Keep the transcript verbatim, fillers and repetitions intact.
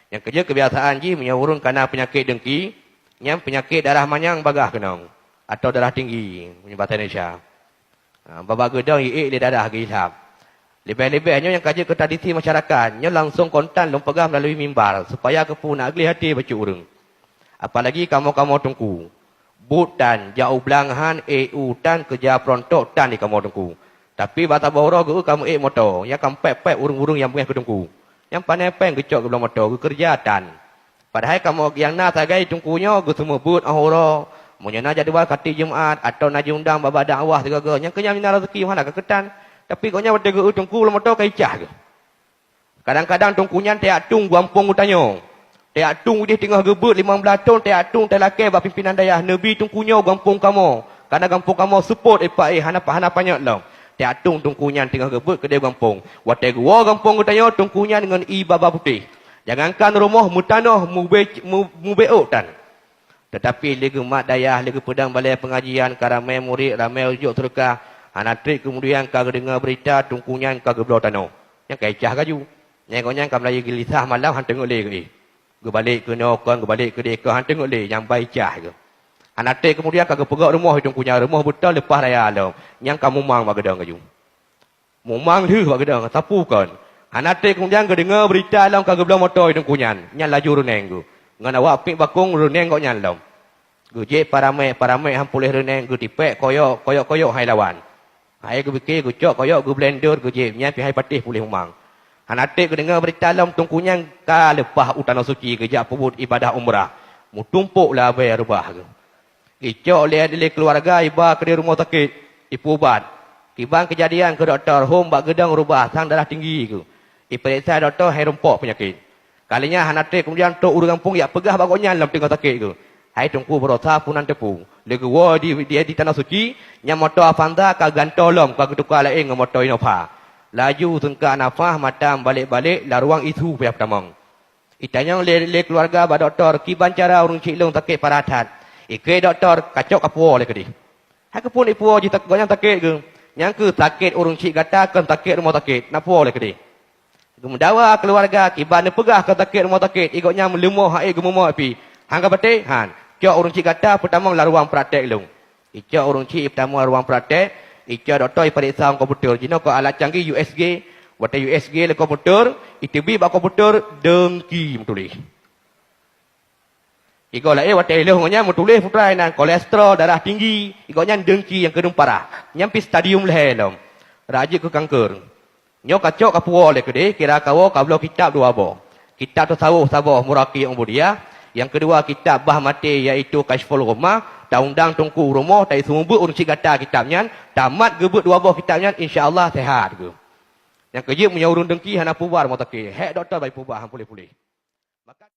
Nyang keujeuet keubiasaan jih meunyoe ureuëng kana peunyakét deungki, nyan peunyakét darah manyang bagaih keunong, atau darah tinggi meunyoe basa Indonesia. Ha, babah geudong iék lé darah geuilhab. Leubeh-leubeh nyoe nyang ka jeuet keu tradisi masyarakat, nyoe langsong kontan lôn peugah meulalu mimbar, supaya keupeue na gleh até bacut ureuëng. Apalagi kamoe-kamoe teungku. Buet tan, jak u blang han, ék u tan, keureuja peuruntôk tan di kamoe teungku. Tapi bak saboh uroe geu-eu kamoe ék moto, nyang ka pép-pép ureuëng-ureuëng nyang beungéh keu teungku. Nyang pané péng geucok geubloe moto, geukeureuja tan. Padahai kamoe nyang na sagai teungku nyoe geuseumeubeuet óh uroe, meunyoe na jadwal khatim Jumat, atau na jiundang bak-bak dakwah sigoe-goe, nyang keu nyan na raseuki hana ka keutan. Tapi gobnyan watée geu-eu teungku geubloe moto ka icah geuh. Kadang-kadang teungku nyan tajak tueng gampông geutanyoe. Tajak tueng udeh teungoh geubeuet limong blaih thon, tajak tueng talakée bak pimpinan dayah, neubi teungku nyoe gampông kamoe. Karena gampông kamoe seupôt, eh, Pak, eh, hana, hana panyöt lom. Tajak tueng teungku nyan teungoh geubeuet keudeh gampông. Watée geuwoe gampông geutanyoe, teungku nyan ngon ié baba putéh. Jangankan rumoh, meutanoh, mubé, mu-, mubé ôk tan. Teutapi lé geumat dayah, lé geupeudong balée peungajian, ka ramé murit, ramé jok seudeukah, hana treb keumudian ka geudeungoe beurita teungku nyan ka geubloe tanoh. Nyan ka icah laju. Nyan gobnyan ka meulayeue geulisah malam, han teungeut lé geuh. Geubalek keunoe kon, geubalek keudeh kon, han teungeut lé, nyang ba icah geuh. Hana treb keumudian ka geupeugöt rumoh teungku nyan, rumoh beutôi leupah raya lom. Nyan ka mumang bak geudong laju. Mumang lheueh bak geudong, sapeue kon. Hana treb keumudian geudeungoe beurita lom ka geubloe moto teungku nyan, nyan laju reuneng geuh. Ngon awak piek bakong reuneng gobnyan lom. Geujép paramé, paramé han puléh reuneng, geutipék koyok, koyok-koyok han lawan. Hai geubike, geucok koyok, geublender, geujép, nyan pih hai patéh puléh mumang. Hana treb geudeungoe beurita lom teungku nyan ka leupah u Tanoh Suci geujak peubuet ibadah umrah. Meutumpok labée reubah geuh. Icok lé, lé keuluwarga iba keudeh rumoh sakét, ipeuubat. Kiban keujadian keu dokto, hom bak geudong reubah sang darah tinggi geuh. Ipeuriksa dokto hai rumpok peunyakét. Ka lheueh nyan hana treb keumudian trok ureuëng gampông jak peugah bak gobnyan lom teungoh sakét geuh. Hai teungku, baroesa peue nan teupeu. Lé geuwoe di, di, di Tanoh Suci, nyan moto Avanza ka gantoe lom, ka geutuka laén ngon moto Innova. Laju seungkak nafah, mata meubalek-balek, lam ruang isu payah peutamong. Itanyong lé, lé keuluwarga bak dokto, kiban cara ureuëng chik lôn sakét parah that. Ikheun dokto, kacok kapuwoe lé keudeh. Hai keupeue ipuwoe jih, gobnyan sakét geuh. Nyan kheueh sakét ureuëng chik gata, kon sakét rumoh sakét, na puwoe lé keudeh. Geumeudawa keuluwarga, kiban neupeugah kon sakét rumoh sakét, i gobnyan meuleumoh hai geumeumoe pih. Han ka patéh? Han. Cok ureuëng chik gata peutamong lam ruang praktek lôn. Icok ureuëng chik peutamong ruang praktek, icok dokto ipareksa ngon komputer. Jinoe kon alat canggih U S G, watée U S G lé komputer, iteubiet bak komputer deungki meutuléh. Igoe laén watée ilheueh ngon nyan meutuléh putra inan kolesterol, darah tinggi, igoe nyan deungki nyang keudeueng parah. Nyan pih stadium lhée lom. Rajeuet keu kanker. Nyoe kacok kapuwoe lé keudeh, kira kawoe kabloe kitab dua boh. Kitab tasawuf saboh, Muraqi Ubudiyah, nyang keudua kitab bah maté, yaitu Kasyful Ghummah, taundang teungku u rumoh, taiseumeubeuet ureuëng chik gata kitab nyan, tamat geubeuet dua boh kitab nyan, insya Allah sehat geuh. Nyang keujeuet meunyoe ureuëng deungki hana peuubat rumoh sakét, hék dokto bak peuubat han puléh-puléh. Maka